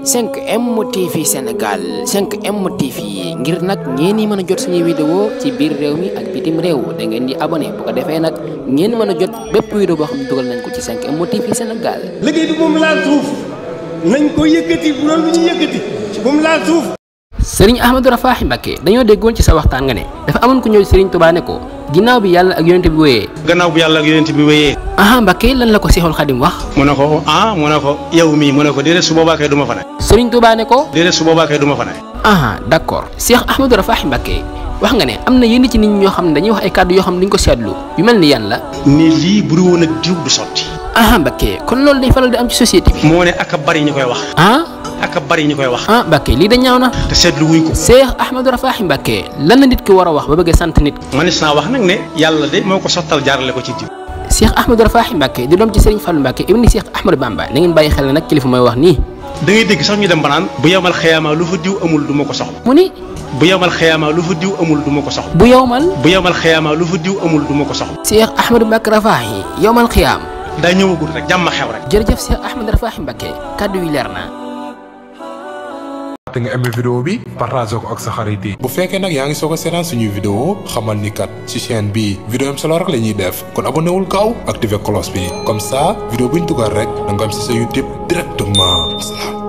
5M TV Sénégal 5M TV ngir nag ngeen di mën a jot suñuy vidéo ci biir réew mi ak bitim réew da ngeen di abonné bu ko defee nag ngeen mën a jot bépp vidéo boo xam ne dugal nañ ko ci 5M TV Sénégal. liggéey bi moom laal suuf nañ ko yëkkati bu doon lu ñu yëkkati moom laal suuf. Serigne Ahmadou Rafahi Mbacké dañoo déggoon ci sa waxtaan nga ne dafa amoon ku ñëw Serigne Touba ne ko ginnaaw bi yàlla ak yonent bi wéyee. gannaaw bi yàlla ak yonent bi wéyee. Mbacké lan la ko Seexul Xadim wax. mu ne ko mu ne ko yow mii mu ne ko déedéet su boobaa kay du ma fa ne. Serigne Touba ne ko. déedéet su boobaa kay du ma fa ne. d'accord Cheikh Ahmadou Rafahi Mbacké wax nga ne am na yenn ci nit ñi ñoo xam ne dañuy wax ay kàddu yoo xam ne duñ ko seetlu yu mel ni yan la. ni lii bu dul woon ak diw du sotti. Mbacké kon loolu day faral di am ci société bi. moo ne ak a bari ñu koy wax. ak a bari ñu koy wax. Mbacké lii da ñaaw na. te seetlu wuñ ko. Cheikh Ahmadou Rafahi Mbacké lan la nit ki war a wax ba bëggee sant nit. manis naa wax nag ne yàlla de moo ko sottal jaarale ko ci diw. Cheikh Ahmadou Rafahi Mbacké di doom ci Serigne Fallou Mbacké ibni Cheikh Ahmadou Bamba na ngeen bàyyi xel ne nag kilifa mooy wax nii. da ngay dégg sax ñu dem ba naan bu yowmal xiyaamaa lu fa diw amul du ma ko soxla. mu ni. bu yowmal xiyaamaa lu fa diw amul du ma ko soxla. bu yowmal xiyaamaa lu fa diw amul du ma ko soxla. Cheikh Ahmadou Mbacké Rafahi yowmal xiyaam. daa ñëwagul rek jàmm xew rek. jërëjëf Cheikh Ahmadou Rafahi Mbacké kàddu yi leer na. te nga aimé vidéo bi partage ko ak sa xarit yi. bu fekkee nag yaa ngi soog a seetaan suñuy vidéo xamal ni kat ci chaîne bi vidéo am solo rek la ñuy def kon abonné wul gaaw activé cloche bi comme ça vidéo buñ dugal rek da nga am ci sa YouTube directement.